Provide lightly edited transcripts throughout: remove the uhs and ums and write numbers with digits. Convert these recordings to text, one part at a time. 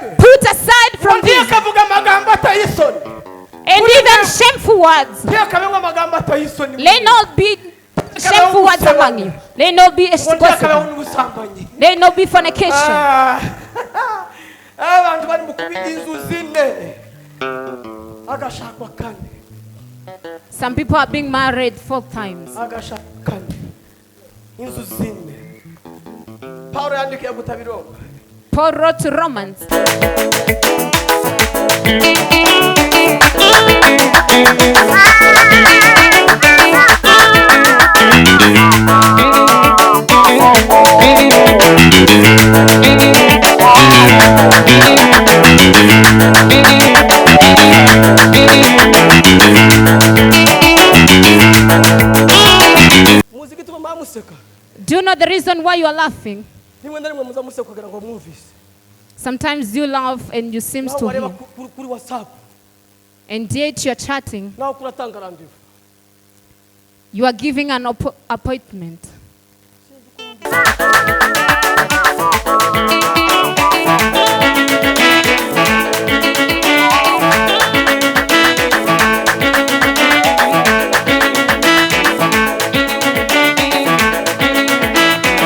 mwebwe Put aside from ugiye this akavuga amagambo ateye isoni and even shameful words. ntiyakabeho amagambo ateye isoni Let not be shameful words among you. Let not be ngo ntiyakabeho gossip. n'ubusambanyi Let not be fornication. Ah, abantu bari mu kuba inzu zine agashakwa kane Some people are being married four times. Agashakwa kane inzu zine Pawulo yandikiye gutabiroma Paul wrote to Romans. Muzi igituma mwamuseka Do you know the reason why you are laughing? Rimwe na rimwe muza museka kugira ngo mwumvise Sometimes you laugh and you seems naho to wareba hear. ku- kuri kuri WhatsApp And yet you are chatting. Naho kuratanga rendez-vous You are giving an appointment.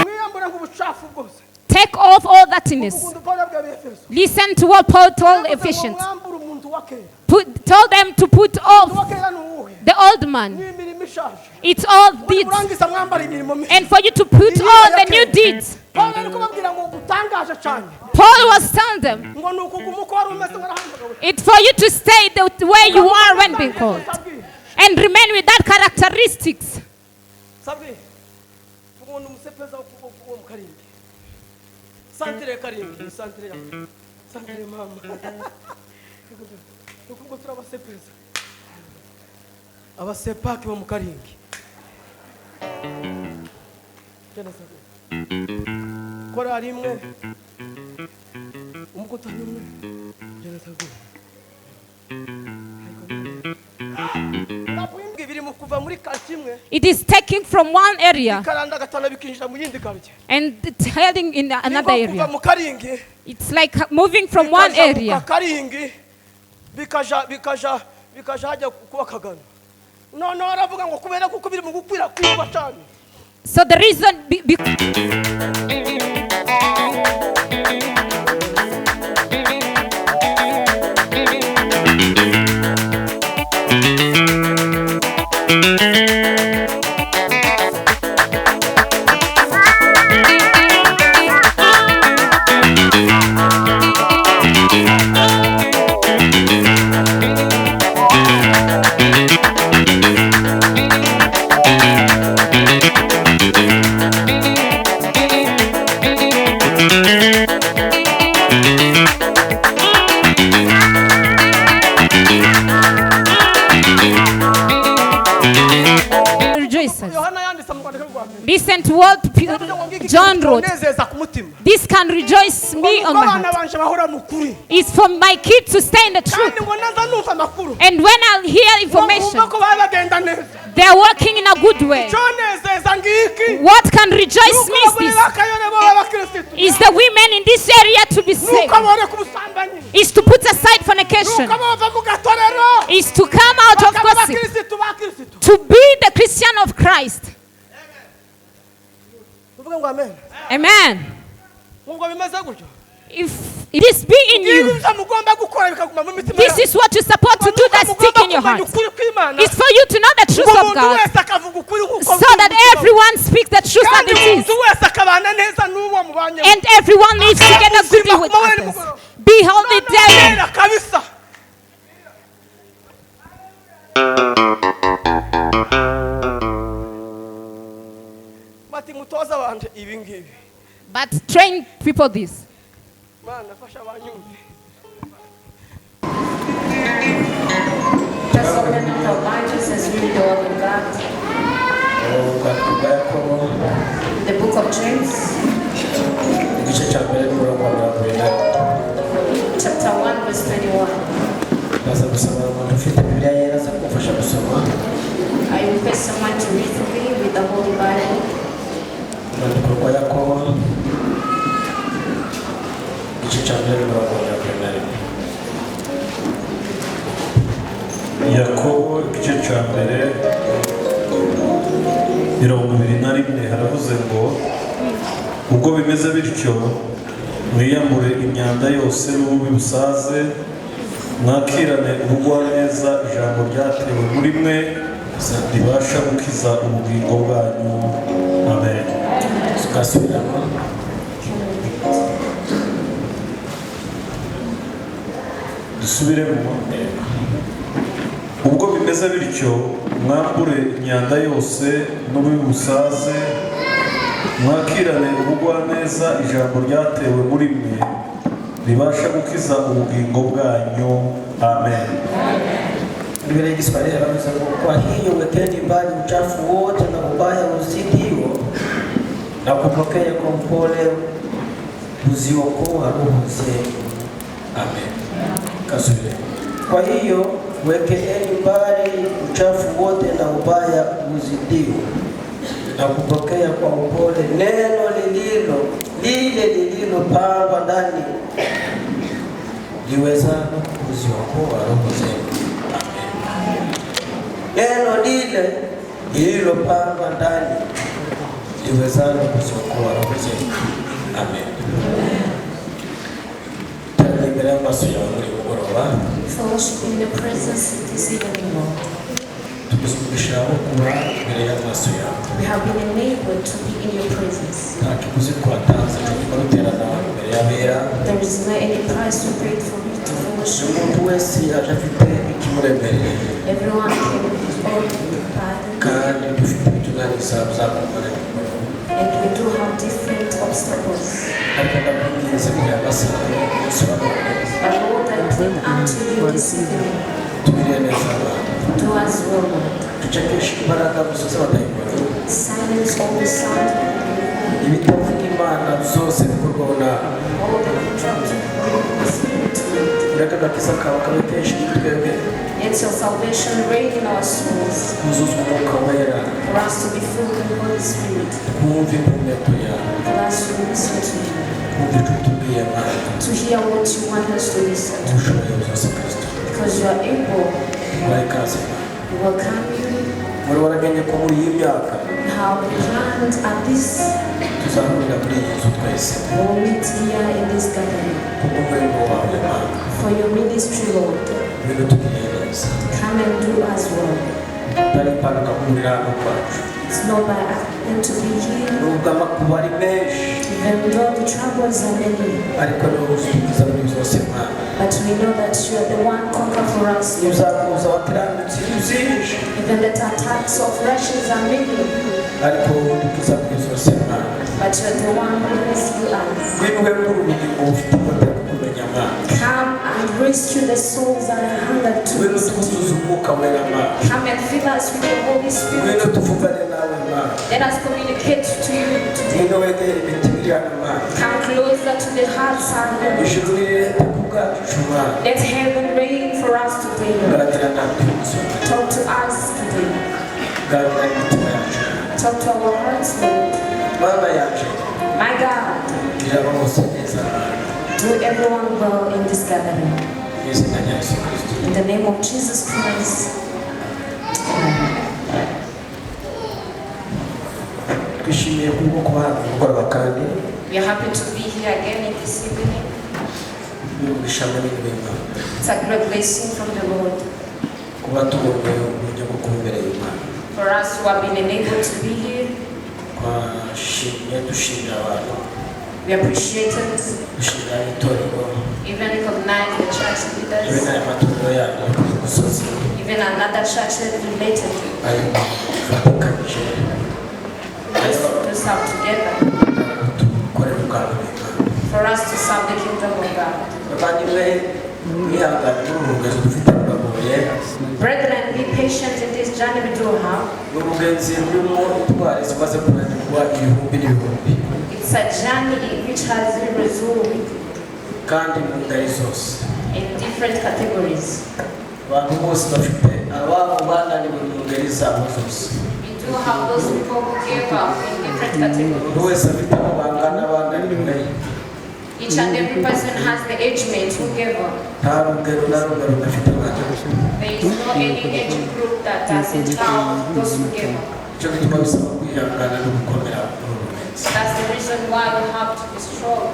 Mwiyambure nk'ubucafu bwose Take off all dirtiness. Ukuntu Pawulo yabwiye Abefeso Listen to what Paul told Yavuze ngo Ephesians. mwambure umuntu wa kera Told them to put umuntu wa off kera ni uwuhe the old man. Ni imirimo ishaje It's all Ngo deeds. nimurangiza mwambara imirimo mishya And for you to put on the new deeds. Pawulo ari kubabwira ngo gutangaje cyane Paul was telling them, ngo ni ukuguma uko wari umeze warahamagawe it's for you to stay the way you are when being called. And remain with that characteristics. Sabwi umuntu umusepeza wo mu Karingi santire ya Karingi ni santire ya santire mama ubwo turabasepeza abasepaki bo mu Karingi Genda Sabwi. Korali imwe umukutano umwe Genda Sabwi. Biri mu kuva muri quartier imwe It is taking from one area bikaranda gatanu bikinjira mu yindi quartier and it's heading in another Ni nko kuva area. mu Karingi It's like moving from one bikaja mu area. Karingi bikaja bikaja bikaja hajya kuba Kagano noneho aravuga ngo kubera kuko biri mu gukwirakwirwa cyane So the reason be, rejoices. Yohana yanditse mu rwandiko rwa mbere Listen to what Yavuze ngo ngiki John wrote. kinezeza ku mutima This can rejoice Ngo me nuko on my abana heart. banje bahora mu kuri It's for my kids to stay in the truth. kandi ngo naza numva amakuru And when I hear ngo information, nkumva ko baba bagenda neza they are working in a good way. icyonezeza ngiki What can rejoice nuko me is abagore this. b'akayore bo b'abakirisitu Is the women in this area to be saved. nuko boreka ubusambanyi Is to put aside fornication. nuko bava mu gatorero Is to come out of bakaba gossip. abakirisitu ba kirisitu To be the Christian of Christ. tuvuge ngo amen Amen. Nubwo bimeze gutyo If this be in ngibi you, ibyo mugomba gukora bikaguma mu mitima this is what you're supposed to do that stick in your kumenya heart. ukuri kw'Imana It's for you to know the truth ngo of umuntu God wese akavuga ukuri nk'uko so biri that mu mutima we. everyone speaks the truth that Kandi it is. umuntu wese akabana neza n'uwo mubanye And everyone lives together goodly with others. Behold the devil. kera kabisa bati mutoze abantu ibi ngibi But train people this. Mana fasha abanyumve Just open up our Bibles as we read the Word of God. Urwandiko rwa Yakobo The book of James, igice cya mbere n'umurongo wa mirongo irindwi na chapter 1, verse 21. Ndaza gusoma umuntu ufite bibiliya yera aza kumfasha gusoma I request someone to read for me with the Holy Bible. Urwandiko rwa Yakobo igice cya mbere n'umurongo wa mirongo Yakobo igice cya mbere 21 haravuze ngo ubwo bimeze bityo mwiyambure imyanda yose n'ububi busaze mwakirane ubugwaneza ijambo ryatewe muri mwe ribasha gukiza ubugingo bwanyu. Amen. Tugasubiramo. Can we repeat? Dusubiremo. Ubwo bimeze bityo mwambure imyanda yose n'ububi busaze mwakirane ubugwaneza ijambo ryatewe muri mwe ribasha gukiza ubugingo bwanyu. Amen. Biblia ya Kiswahili yanavuze ngo kwa hiyo wekeni mbali uchafu wote na ubaya uzidio na kupokea kwa upole kuziokoa roho zenu. Amen. Kasubire. Kwa hiyo wekeeni mbali uchafu wote na ubaya uzidio na kupokea kwa upole neno lililo lile lililopandwa ndani liwezalo kuziokoa roho zenu. Amen. Neno lile lililopandwa ndani liwezalo kuziokoa roho zenu. Amen. Turi imbere y'amaso yawe muri uyu mugoroba. Fellowship in the presence this evening, Lord. Tugize umugisha wo kuba imbere y'amaso yawe. We have been enabled to be in your presence. Nta kiguzi twatanze cyo duterana imbere y'abera. There is no any price to pay for me to fellowship. Umuntu wese aje afite ikimuremereye. Everyone came with his own burden, Kandi dufite ibitunaniza bizakumara nimugoroba. And we do have different obstacles. Ariko ndakwinginze muri aya masaha y'umunsi wa none. But Lord, I plead unto you this evening, Tugirire neza abantu. Do us well, Lord. Ducecekeshe imbaraga gusa z'abadayimoni. Silence all the sound of the devil, Ibitavuga Imana byose bikorwaho nawe. All the contracted spirit to it. Reka agakiza kawe kabe kenshi muri twebwe. Let your salvation reign in our souls, Twuzuzwe Umwuka Wera. For us to be filled with the Holy Spirit, Twumve impumeko yawe. For us to listen to you, Twumve icyo utubwiye Mana. To hear what you want us to listen to, Ubushoboye byose Kristo. Because you are able. Tubahe ikaze Mana. We welcome you. Muri waragennye ko muri iyi myaka How we planned at this, tuzahurira muri iyi nzu twese we will meet here in this gathering kubw'umurimo wawe Mana. For your ministry, Lord. Ngwino tugirire neza. Come and do as well. Tutari impanuka guhurira hano kwacu. It's not by accident to be here, Nubwo amakuba ari menshi even though the troubles are many, ariko niwe uzudukiza muri byose Mana. But we know that you are the one conquer for us, Lord. Ibyakuza abakiranutsi ni byinshi Even the attacks of righteous are many, ariko wowe udukiza muri byose Mana. But you are the one who rescue us. Ngwino uhembure ubugingo bufite inyota yo kukumenya Mana. Come and rescue the souls that are hungered to Ngwino listen to twuzuze you. Umwuka Wera Mana. Come and fill us with your Holy Spirit. Ngwino tuvugane nawe Mana. Let us communicate to you today. Ngwino wegere imitima iri hano Mana. Come closer to the hearts and the Ijuru rirete ku bwacu Mana. Let heaven reign for us today, Lord. Ganira natwe umunsi wa none. Talk to us today. Ganira imitima yacu. Talk to our hearts, Lord. Mana yacu My God, gira bose neza Mana. Do everyone well in this gathering. Mu izina rya Yesu Kristo. In the name of Jesus Christ. Amen. Twishimiye kubwo kuba hano mugoroba kandi We are happy to be here again in this evening. Ni umugisha munini w'Imana It's a great blessing from the Lord kuba tubonye uburyo bwo kuba imbere y'Imana. For us who have been enabled to be here. Twashimye dushimira abantu. We appreciate it, Dushimira itorero even recognize the church yewe leaders, n'aya matorero yandi yo kuri musozi even another church related. Ayo bafatikanyije Us to serve together, dukorere ubwami bw'Imana. For us to serve the kingdom of God. Bavandimwe mwihangane muri uru rugendo dufite ruragoye. Brethren, be patient in this journey we do have. Ni urugenzi rurimo intwari zimaze kunanirwa ibihumbi n'ibihumbi. It's a journey which has resolved Kandi mu ngari zose. In different categories. Abantu bose bafite ababo bananiwe mu ngeri zabo zose. We do have those people who gave up in different Buri categories. wese afite abo bangana bananiwe. Each and every person has the age mate who gave up. Nta rugero na rumwe rudafite abana. There is no any age group that doesn't have those who gave up. Nicyo gituma bisaba kwihangana no gukomera muri uru minsi. That's the reason why we have to be strong.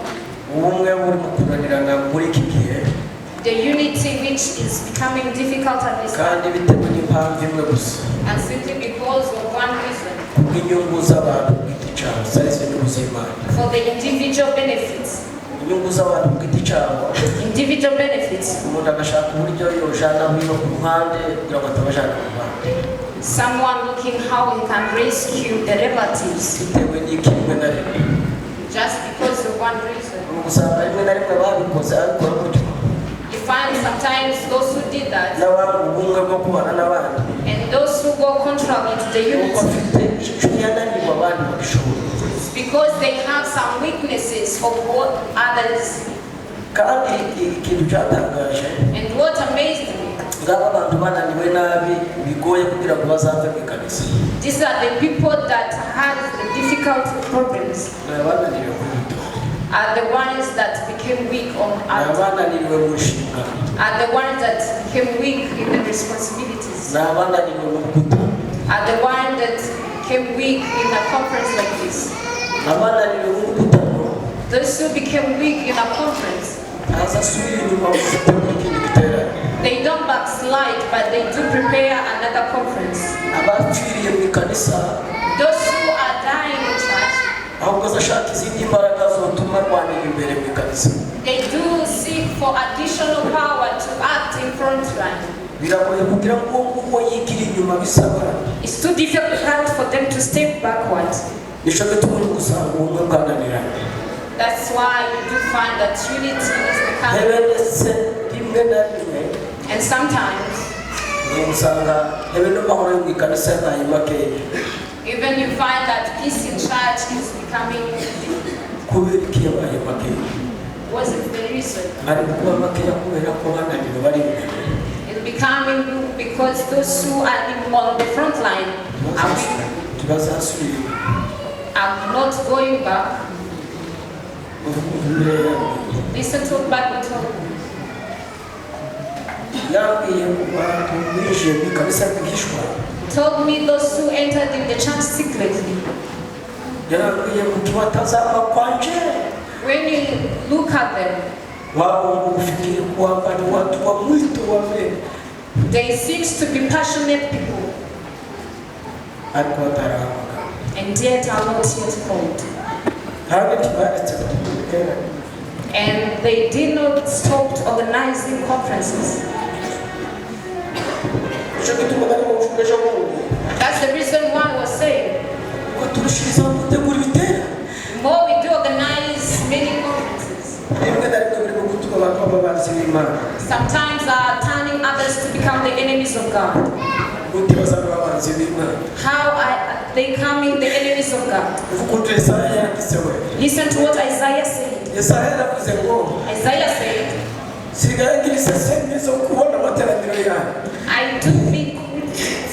Ubumwe buri mu kunanirana muri iki gihe, The unity which is becoming difficult at this time, kandi bitewe n'impamvu imwe gusa, and simply because of one reason, kubw'inyungu z'abantu ku giti cyabo zari zo nyungu z'Imana. For the individual benefits. Inyungu z'abantu ku giti cyabo. Individual benefits. Umuntu agashaka uburyo yojana wino ku ruhande kugira ngo atabajana ku ruhande. Someone looking how he can rescue the relatives Bitewe n'iki? Rimwe na rimwe, just because of one reason. usanga rimwe na rimwe babikoze abikora gutyo, You find sometimes those who did that n'abandi ubumwe bwo kubana n'abandi, and those who go contrary to the nuko unity. afite icyo yananiwe abandi babishoboye. It's because they have some weaknesses of what others. Kandi ikintu cyatangaje, And what amazed me, ngaba abantu bananiwe nabi bigoye kugira ngo bazave mu ikanisa, these are the people that had the difficult problems, ni abananiriwe kuri rutonde, are the ones that became weak on ni altar, abananiriwe mu nshingano, are the ones that became weak in the responsibilities, ni abananiriwe mu guta, are the ones that became weak in a conference like this. Abananiriwe mu gutano. Those who became weak in a conference, Ntaza asubira inyuma gutegura ikindi giterane. They don't backslide, but they do prepare another conference. Abapfiriye mu ikanisa, Those who are dying in church, ahubwo azashaka izindi mbaraga zotuma arwanira imbere mu ikanisa. they do seek for additional power to act in front line. Biragoye kugira ngo uwo nguwo yigire inyuma bisaba. It's too difficult for them to step backward. Nicyo gituma uri gusanga ubumwe bwananiranye. That's why you do find that unity is becoming. Hebe ndetse rimwe na rimwe, And sometimes, usanga hebe n'amahoro yo mu ikanisa yabaye makeya. Even you find that peace in church is becoming difficult. Kubera iki yabaye makeya? What is the reason? Ari kuba makeya kubera ko bananiwe bari imbere. It's becoming because those who are on the front line are weak, Ntibazasubira inyuma. Are not going back. Bibiliya yambwiye, Listen to what Bible told me. Yambwiye mu bantu binjiye mu ikanisa rwihishwa, Told me those who entered in the church secretly. Yarambwiye ngo ukiwatazama kwanje, When you look at them, wao hufikiri kwamba ni watu wa mwito wa mbele, they seems to be passionate people ariko batarahamagara, and yet are not yet called. Kandi ntibaretse gutegura. And they did not stop organizing conferences. Nicyo gituma barimo kuvuga ejo bundi That's the reason why I was saying, ko turushirizaho gutegura ibiterane, the more we do organize many conferences, rimwe na rimwe birimo gutuma abantu baba abanzi b'Imana. Sometimes are turning others to become the enemies of God. Gute bazaba abanzi b'Imana? How are they becoming the enemies of God? Uvuga ukuntu Yesaya yanditse we. Listen to what Isaiah said. Yesaya yaravuze ngo, Isaiah said, sigaye ngira isesemi zo kubona amateraniro yanyu. I do think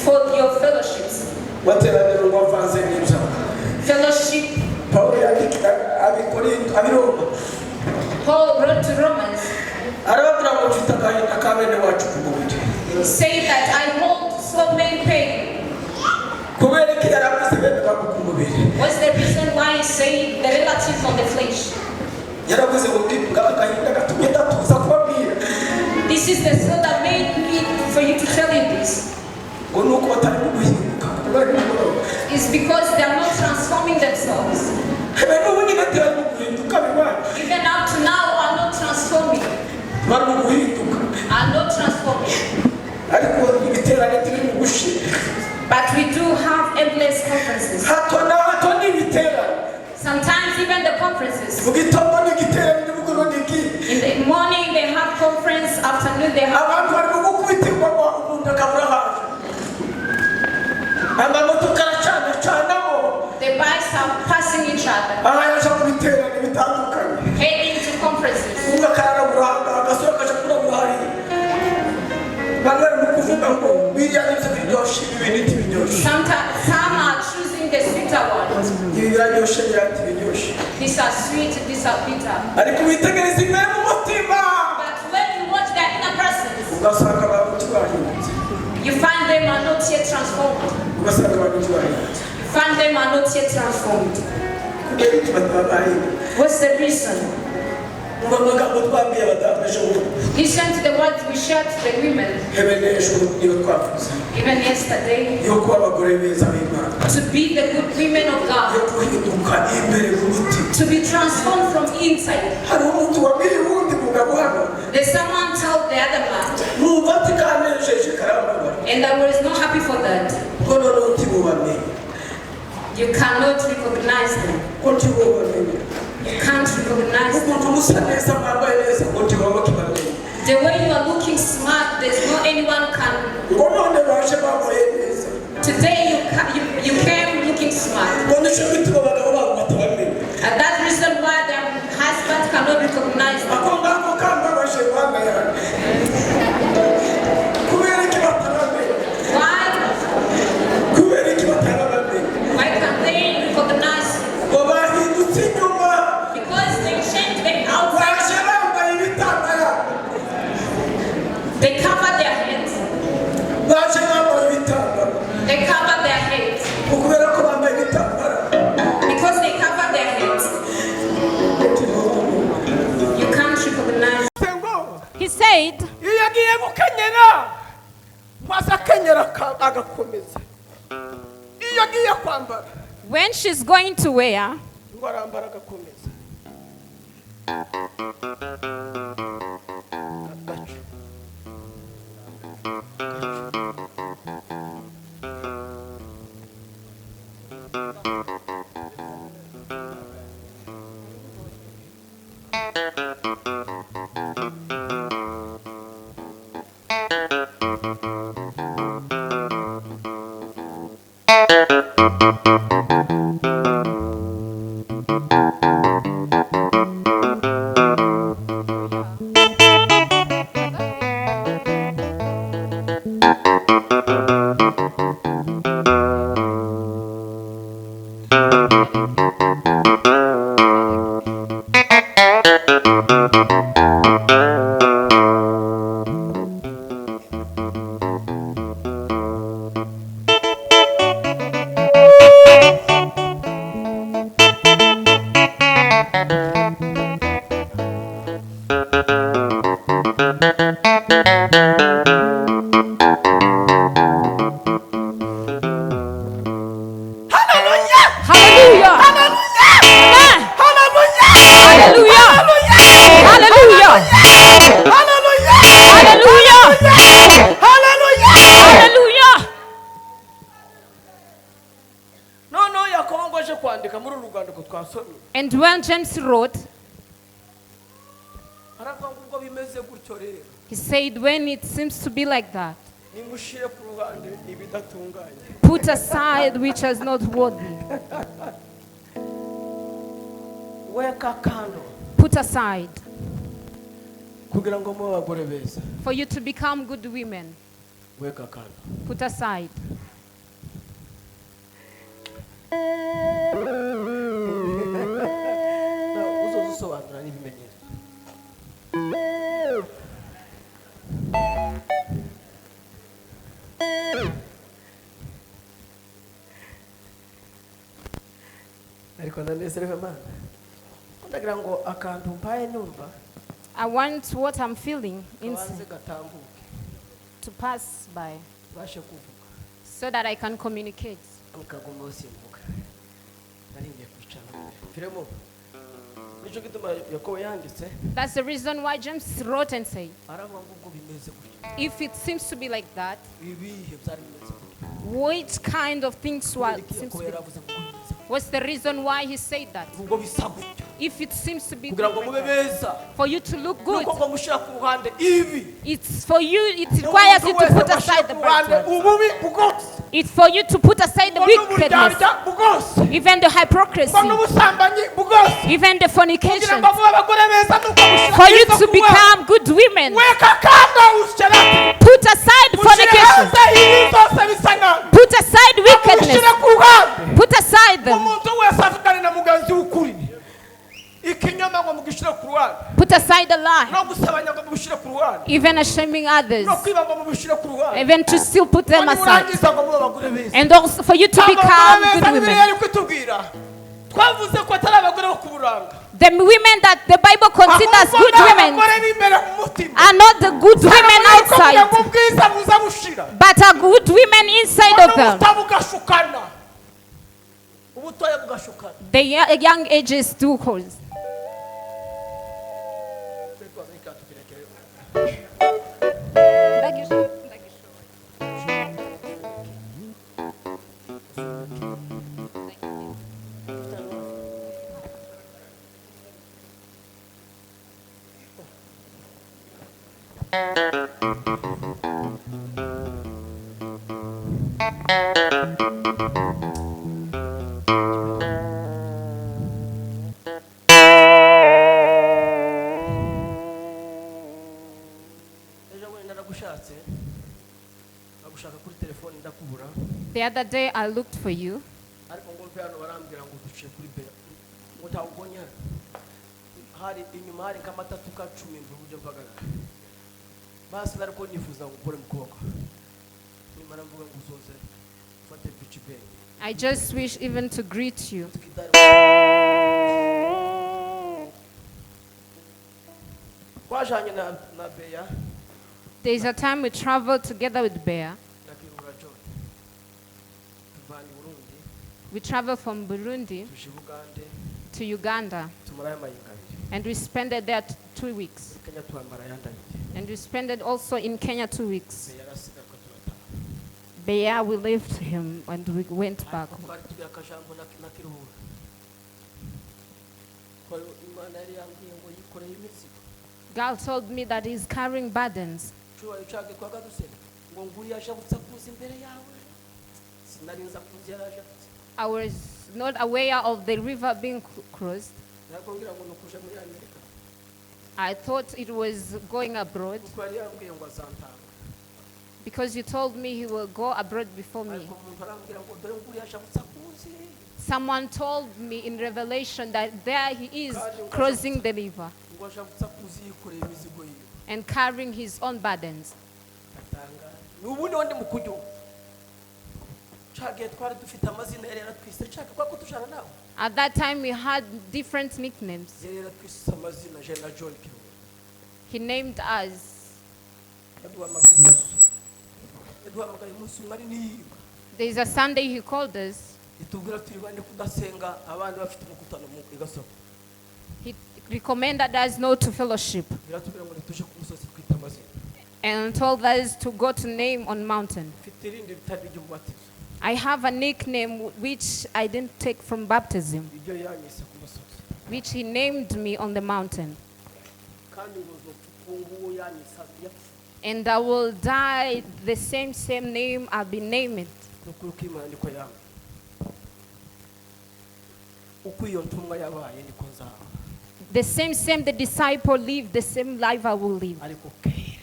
for your fellowships. Materaniro ngo avanze n'ibyaha. Fellowship, Pawulo yandikira Abikorinto, Abiroma, Paul wrote to Romans, arababwira ngo mfite agahinda ka bene wacu ku mubiri. Say that I hold so many pain. Kubera ko yaravuze bene wabo ku mubiri, What's the reason why he said the relatives on the flesh? Yaravuze ngo ngaka agahinda gatumye ndatuza kubabwira, This is the soul that made me for you to tell you this. Ngo nuko batarimo guhinduka kubera nimugoroba. It's because they are not transforming themselves. Habe n'ubu nyine ntibarimo guhinduka biwacu. Even up to now are not transforming. Barimo guhinduka, Are not transforming. Ariko ibiterane turi mu gushira. But we do have endless conferences. Hato na hato ni ibiterane. Sometimes even the conferences. Mu gitondo ni igiterane, nimugoroba ni iki. In the morning they have conference, afternoon they have. Abantu barimo gukubitirwa umuntu akabura ahantu amamodoka aracana canamo. The bikes are passing each other, Aha yaje mu biterane bitandukanye, heading to conferences. Umwe akararabura aha, agasore akaja kurabura hariya. Bamwe barimo kuvuga ngo biriya nibyo biryoshye, ibi bintu ntibiryoshye. Sometimes some are choosing the sweeter one. Ibi biraryoshe, biriya ntibiryoshye. The These are sweet, these are bitter. Ariko witegereza imbere mu mutima, But when you watch their inner persons, ugasanga abantu ntibahindutse. You find them are not yet transformed. Ugasanga abantu ntibahindutse. You find them are not yet transformed. Kubera iki bataba bahindutse? What's the reason? Umva amagambo twabwiye abadamu ejo bundi. Listen to the words we shared to the women, Hebe n'ejo niyo twavuze even yesterday, yo kuba abagore beza b'Imana, to be the good women of yo God, guhinduka imbere mu mutima. To be transformed from inside. Hari umuntu wabwiye uwundi mugabo hano, There's someone told the other man, numva ati kanejeje karambabara, and I was not happy for that. Ngo noneho ntibubamenye. You cannot recognize them. Ngo ntibubamenye. You can't recognize them. Ukuntu musa neza mwambaye neza ngo ntibaba kibamenye. The way you are looking smart, there's no anyone can. Ngo none baje bambaye neza, Today you came looking smart. Ngo nicyo gituma abagabo babo batabamenya. And that's reason why their husband cannot recognize them. Ako ngako kambabaje Mana yanjye. Kubera iki batabamenya? Why? Kubera iki batabamenya? Why can't they recognize you? Ngo bahindutse inyuma. Because they changed the outside. Baje bambaye ibitambara. They cover their heads. Baje bambaye ibitambara. They cover their heads. Ngo kubera ko bambaye ibitambara, Because they cover their heads. You can't recognize. Ngo He said, iyo agiye gukenyera maze akenyera agakomeza, iyo agiye kwambara, when she's going to wear, ngo arambara agakomeza. Gace. Gace. Hallelujah. Amen. Hallelujah. Hallelujah. Hallelujah. Hallelujah. Noneho Yakobo ngo aje kwandika muri uru rwandiko twasomye, And when James wrote, aravuga ngo ubwo bimeze gutyo rero, he said, when it seems to be like that, nimushyire ku ruhande ibidatunganye. Put aside which is not worthy. Weka kando Put aside kugira ngo mube abagore beza. For you to become good women. Weka kando. Put aside. Na uzoza usobanura n'ibimenyetso. Ariko ndanezerewe Mana, ndagira ngo akantu mpaye numva I want what I'm feeling kabanze inside gatambuke, to pass by bashe kuvuga, so that I can communicate. Ukaguma usimbuka. Nari ngiye kwicara firemo, nicyo gituma Yakobo yanditse. That's the reason why James wrote and said, Aravuga ngo ubwo bimeze gutyo, if it seems to be like that, ibihe byari bimeze gutyo? Which kind of things were Kubera iki seems Yakobo to be? yaravuze ngo ubwo bimeze gutyo? What's the reason why he said that? Ubwo bisa gutyo, If it seems to be kugira ngo like mube that, beza, for you to look good, nuko ngo mushyira ku ruhande ibi. It's for you, it requires you to put aside the bad ones. Ububi bwose, It's for you to put aside the ngo wickedness, n'uburyarya bwose, even the hypocrisy, ngo n'ubusambanyi bwose, even the kugira fornication. Ngo mube abagore beza nuko mushyira For you ibyo to ku ruhande. Become good women, Weka kando usherati, put aside mushyire fornication, hanze ibi byose bisa nabi, put aside wickedness, mushyire ku ruhande. Put aside them. Umuntu wese avugane na mugenzi w'ukuri. ruhande, Even shaming others. No kwiba ngo mubishyire ku ruhande, Even to still put them ngo aside. nimurangiza ngo mube abagore beza. And also for you to Ntabwo become abagore good beza Bibiliya women. iri kutubwira, twavuze ko atari abagore bo ku buranga, The women that the Bible considers ahubwo good ni women abagore b'imbere mu mutima. Are not the good women Ariko kugira outside, ngo ubwiza buza bushira, but are good women inside of them. n'ubuto bugashukana, ubutoya bugashukana. The young ages do cause. Ejo bundi naragushatse, nagushaka kuri telefone ndakubura. The other day I looked for you, Ariko ngo mve hano barambwira ngo duciye kuri bera, ngo ntawubonye hano. Hari inyuma hari nk'amatatu ka 10 mu buryo mpagarara basi, ariko nifuza ngo ukore mukobwa, nimara mvuga ngo uzoze ufate beach bag. I just wish even to greet you. Twitare twajanye na Beya There is a time we traveled together with Bear. Na Kirura John, tuvana i Burundi, We traveled from Burundi tuje i Bugande, to Uganda, tumarayo amayinga 2, and we spent it there 2 weeks. Kenya tuhamara ayandi 2. And we spent it also in Kenya 2 weeks. Beya arasigaruka, turataha. Bear, we left him and we went back Ariko home. twari tugira akajambo na Kiruhura ko Imana yari yambwiye ngo yikoreye imizigo. God told me that he's carrying burdens. Cyubahiro cyange twagaduse ngo nguriya ajabutse kuza imbere yawe, sinari nza kuza yarajabutse. I was not aware of the river being crossed. Ntabwo ngira ngo ni ukuja muri Amerika. I thought it was going abroad Kuko yari yambwiye ngo azantanga. Because he told me he will go abroad before me. Ariko umuntu arambwira ngo dore nguriya ajabutse akuzi. Someone told me in Revelation that there he is crossing the river Ngo ajabutse akuzi yikoreye imizigo yiwe. And carrying his own burdens. Ndatangara, ni ubundi ndi mu kujya cagiye twari dufite amazina yari yaratwise nshaka kwa ko tujana nawe. At that time, we had different nicknames. Yari yaratwise amazina je na John Kiruhura. He named us. Yaduhamagaye umunsi umwe ari niyiba. There is a Sunday he called us. Itubwira turi bande kudasenga abandi bafite umukutano mu igasopo. He recommended us not to fellowship Biratubwira ngo ntituje ku musozi twita amazina. And told us to go to name on mountain. Mfite irindi ritari iry'umubatizo. I have a nickname which I didn't take from baptism, Iryo yanyise ku musozi. Which he named me on the mountain. Kandi ngo nzopfa uko nguwo yanyise yapfuye. And I will die the same name I'll be named. Ni ukuri ko Imana niko yambwiye, uko iyo ntumwa yabaye niko nzaba. The same the disciple lived, the same life I will live. Ariko kera,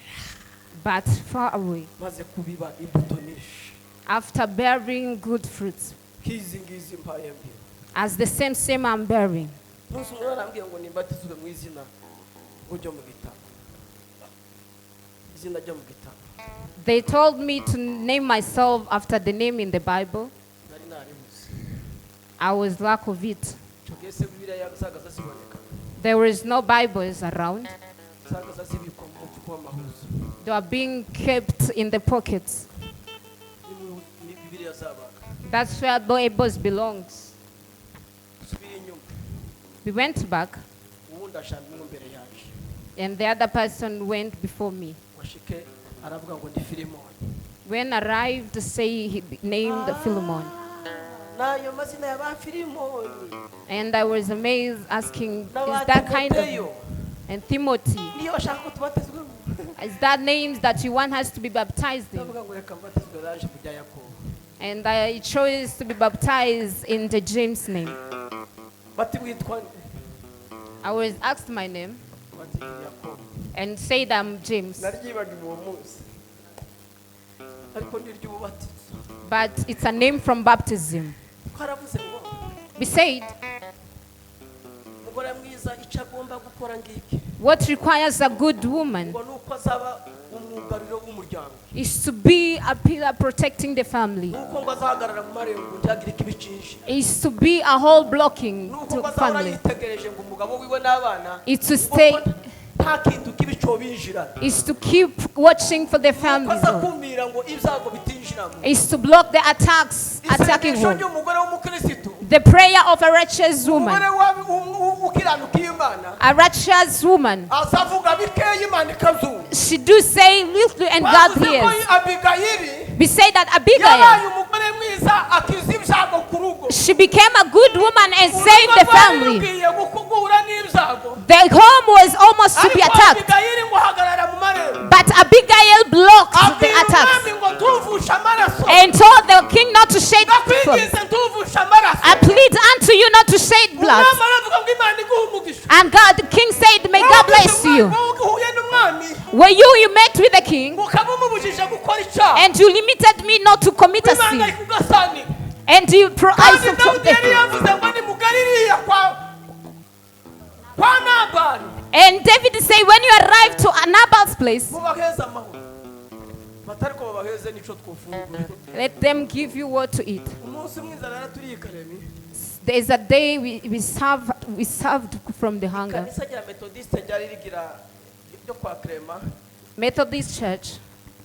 But far away, maze kubiba imbuto nyinshi, after bearing good fruits, nk'izi ngizi mpaye mbiba. As the same I'm bearing. Umunsi umwe barambwiye ngo nimbatizwe mu izina ngo ryo mu gitabo, izina ryo mu gitabo. They told me to name myself after the name in the Bible. Nari naribuze. I was lack of it. Icyo gihe se Bibiliya zagaza ziboneka? There was no Bibles around. Zagaza zibikwa mu mufuka w'amahuzo. They were being kept in the pockets. Ni Bibiliya zabaga. That's where Bibles belongs. Subira inyuma. We went back, Uwundi ashamba imwe imbere yaje, and the other person went before me. Washike aravuga ngo ndi Filimoni. When arrived, say he named Philemon. N'ayo mazina ya ba Filimoni And I was amazed, asking, n'aba is that kind of Timoteyo and Timothy, niyo bashaka ko tubatizwemo. Is that names that you want us to be baptized in? Ndavuga ngo reka mbatizwe naje kujya Yakobo. And I chose to be baptized in the James name. Bati witwa nde? I was asked my name Bati ndi Yakobo. And said I'm James. Naryibagiwe uwo munsi, ariko ni iry'ububatizo. But it's a name from baptism. Twaravuze ngo We said mu Umugore mwiza icyo agomba gukora ngiki. What requires a good woman Ngo ni uko azaba umwugariro w'umuryango. Is to be a pillar protecting the family. Ni uko ngo azahagarara mu marembo ntihagire ikibicisha. Is to be a whole blocking Ni uko to ngo azahora family. yitegereje ngo umugabo wiwe n'abana Is to ngo stay ko nta kintu kibi cobinjira. Is to keep watching for the Ni uko family. aza kumira ngo ibyago bitinjiramo. Is to block the attacks attacking Isengesho home. ry'umugore w'umukirisitu, The prayer of a righteous woman. Umugore ukiranuka Imana, A righteous woman. Azavuga bikeya Imana ikabyumva. She do say little and God Bavuze ko hears. Abigayili We say that Abigail, yabaye umugore mwiza akiza ibyago ku rugo. She became a good woman and saved Urugo the rwari family. rukwiye guhura n'ibyago. The home was almost to be Ariko attacked. Abigayili ngo ahagarara mu marembo. But Abigail blocked the Abwira attacks umwami ngo ntuvushe amaraso. And told the king not to shed blood. Ndakwinginze ntuvushe amaraso. I plead unto you not to shed blood. Umwami aravuga ngo Imana iguhe umugisha. And God, the king said, "May God bless you." Wowe uhuye n'umwami Were you met with the king ukaba umubujije gukora icyaha. And you limited me not to commit a Imana sin. ari kugasanira. And you pro I Kandi support Dawudi yari the yavuze ngo ni mugaririya kwa Nabali. And David said, when you arrive to Nabal's place, Mubaheze amahoro batari ko babaheze nico twofungura. Let them give you what to eat. Umunsi umwe inzara yaraturiye Karemi. There's a day we served from the hunger. Ikanisa rya Methodiste ryari rigira ryo kwa Clement Methodist Church,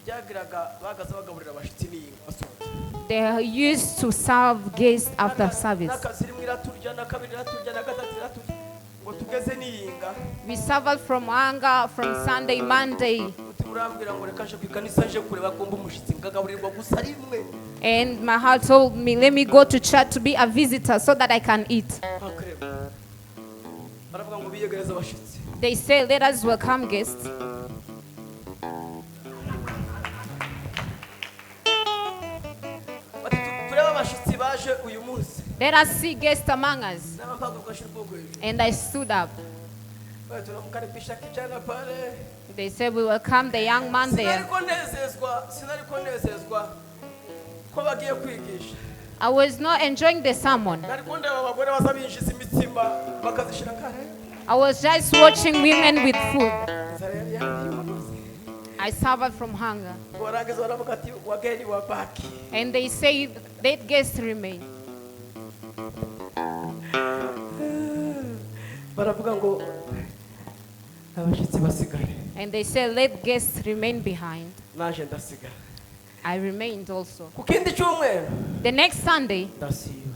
ryagiraga bagaza bagaburira abashitsi n'iyinga basohotse. They used to serve guests after service. N'akazi rimwe iraturya na kabiri iraturya na gatatu iraturya ngo tugeze n'iyinga. We suffered from hunger from Sunday, Monday, Mutima urambwira ngo reka nje ku ikanisa nje kureba ko mba umushyitsi ngagaburirwa gusa rimwe. And my heart told me, "Let me go to church to be a visitor so that I can eat." Kwa Clement baravuga ngo biyegereze abashyitsi. They say, "Let us welcome guests." Bati turebe abashyitsi baje uyu munsi. Let us see guests among us. Nama mpaguruka nshira ukuboko hejuru. And I stood up. Bati tunamukaribisha kijana pale. They said, "We welcome the young man there." Sinariko nezezwa ko bagiye kwigisha. I was not enjoying the sermon. Nariko ndeba abagore baza binjiza imitsima bakazishira kare. I was just watching women with food. Inzara yari yandiye. I suffered from hunger. Barangiza baravuga ati wageni wabaki. And they say, "Let guests remain." Baravuga ngo abashyitsi basigare. And they say, "Let guests remain behind." Naje ndasigara. I remained also. Ku kindi cyumweru The next Sunday, ndasiba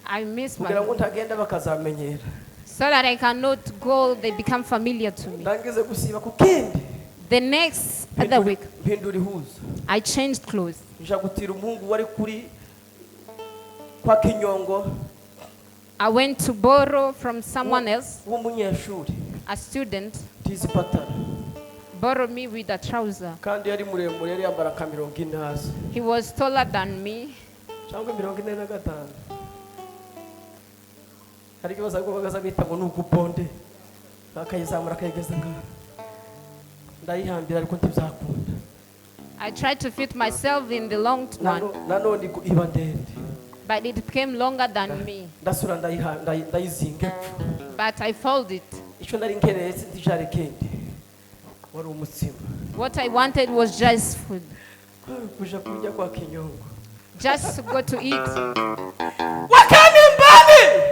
I missed my kugira ngo ntagenda bakazamenyera. So that I cannot go, they become familiar to me. Ndangize gusiba ku kindi The next other week, mpindura ihuza. I changed clothes. Nja gutira umuhungu wari kuri kwa Kinyongo I went to borrow from someone else, w'umunyeshuri a student, tizi ipataro. Borrowed me with a trouser. Kandi yari muremure yari yambara nka 40 hasi He was taller than me. Cyangwa 45. Hari ikibazo ariko bagaza bita ngo ni ugubonde akayizamura akayigeza ngaha ndayihambira ariko ntibyakunda. I tried to fit myself in the long one, Nanone iba ndende. But it became longer than me. Ndasura ndayizinga epfo. But I folded it. Icyo nari nkeneye sinzi kindi wari umutsima. What I wanted was just food, Kwari kuja kurya kwa Kinyongo. Just to go to eat. Wekeni mbali.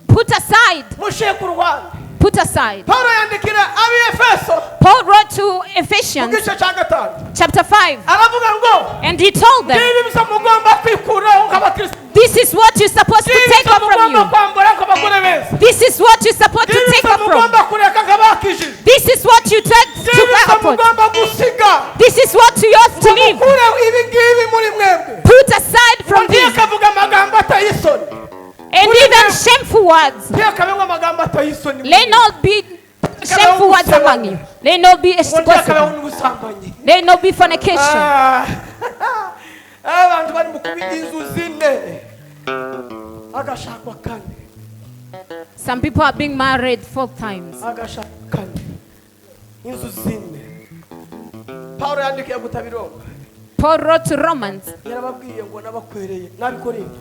Put aside, Mushiye ku ruhande. Put aside. Paulo yandikira ab'Efeso Paul wrote to mu Ephesians gice cya gatanu chapter 5, aravuga ngo and he told them, ngibi ibyo mugomba kwikuraho nk'abakristo. "This is what you're supposed to Ngibi take ibyo off from mugomba you. kwambara nk'abagore beza. This is what you're supposed to Ngibi take ibyo off from. mugomba kureka nk'abakijije. This is what you take to Ngibi ibyo upon. mugomba gusiga. This is what you ought to leave. Mukure ibi ngibi muri mwebwe. Put aside from Ngiye this kavuga amagambo ateye isoni. And even shameful words. Ngiye kabeho amagambo ateye isoni. Let not be shameful words among you. Let not be Ngo ngiye kabeho gossip. n'ubusambanyi. Let not be fornication." Ah, abantu bari mu kuba inzu zine agashakwa kane. Some people are being married four times. Agashakwa kane inzu zine. Paulo yandikiye gutabiroma. Paul wrote to Romans. Yarababwiye ngo n'abakwereye n'abikorinto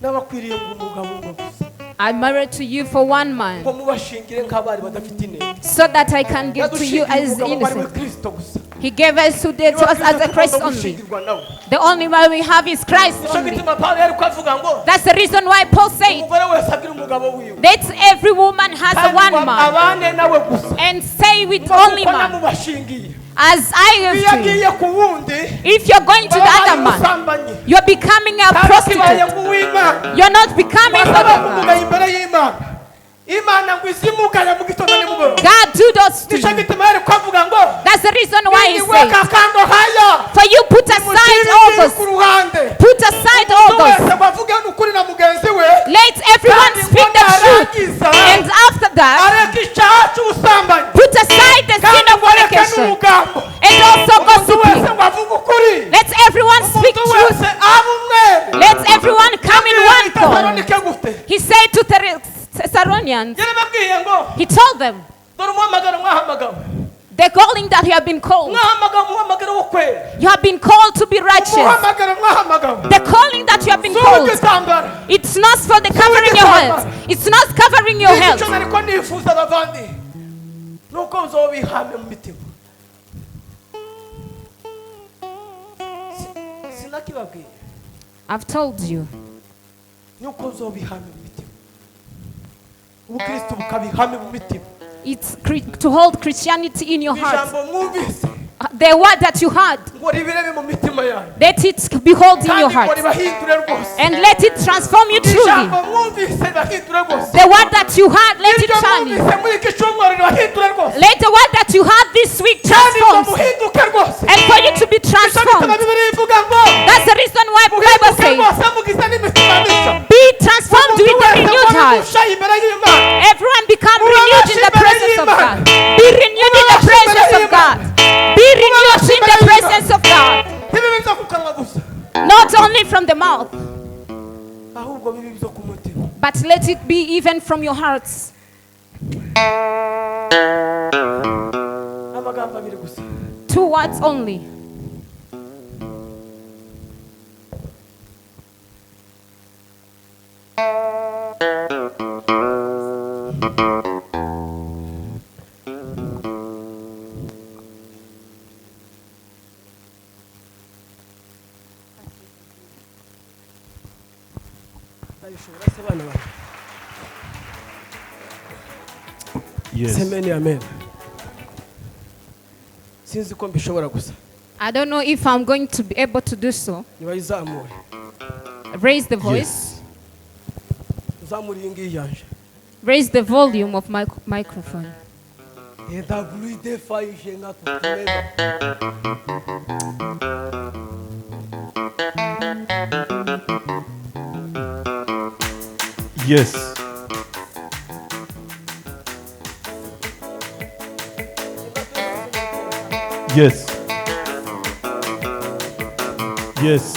n'abakwiriye ngo umugabo umwe gusa. I married to you for one man Ngo mubashingire nk'abari badafite inenge. So that I can give to you Yadushingiye as umugabo wari we innocent. Kristo gusa. He gave us today to Niwe us as Kristo a Christ tugomba only. gushingirwa nawe. The only one we have is Christ Nicyo only. gituma Pawulo yari avuga ngo That's the reason why Paul said umugore wese agira umugabo wiwe that every woman has a kandi one ngo man abane nawe gusa and stay with ngo only kuko man namubashingiye as I iyo have to. agiye ku wundi If you're going to the baba other man, bamusambanyi you're becoming a kandi kibaye prostitute. nk'uw'Imana You're not becoming for basaba the kumugaye man. imbere y'Imana Imana ngo izimugaya mu gitondo nimugoroba. God do those to Nicyo you. gituma yari kuvuga ngo That's the reason why he said, niweka kando haya for you put aside all mushyire those. ku ruhande Put aside all umuntu those. wese ngo avuge ukuri na mugenzi we Let everyone kandi ngo speak the truth. narangiza And after that, areke icyaha cy'ubusambanyi put aside the sin kandi of ngo areke fornication n'urugambo and also umuntu wese gossiping. ngo avuge ukuri Let everyone speak umuntu truth. wese abe umwere Let everyone come in one call. Tesalonike gute He said to Thessalonians, yarababwiye ngo he told them, dore umuhamagaro mwahamagawe the calling that you have been called, mwahamagawe umuhamagaro wo kwera you have been called to be righteous. umuhamagaro mwahamagawe The calling that you have been si called, uw'igitambaro it's not for the covering your health. It's not covering your health. Icyo nariko nifuza abavandi ni uko nzobihame mu mitima. Sinakibabwiye I've told you. ni uko nzobihame mu mitima ubukristo bukabihame mu mitima. It's to hold Christianity in your heart. Ijambo mwumvise The word that you heard, ngo ribirebe mu mitima yanyu let it be hold in your kandi ngo heart. ribahindure rwose. And let it transform you truly. Ijambo mwumvise ribahindure rwose. The word that you heard, let it Iryo turn you. mwumvise muri iki cyumweru ribahindure rwose Let the word that you heard this week kandi ngo transform. muhinduke rwose. And for you to be Nicyo gituma transformed. Bibiliya ivuga ngo That's the reason why Bible muhinduke says, rwose mugize n'imitima mishya be transformed with umuntu a wese renewed ngo heart. abigusha imbere y'Imana. Everyone become renewed in the presence of God. Be renewed in the presence of God. Be renewed in the presence of God. Ntibibe ibyo ku kanwa gusa Not only from the mouth, ahubwo bibe ibyo ku mutima. But let it be even from your hearts. Amagambo abiri gusa. Two words only. Ndabishobora se bana bawe? Yes. Semeni amen. Sinzi ko mbishobora gusa. I don't know if I'm going to be able to do so. Nibayizamure. Raise the voice. Yes. Uzamure iyi ngiyi yanje. Raise the volume of my microphone. Edabulide fayishe nga kutumeza. Yes. Yes. Yes.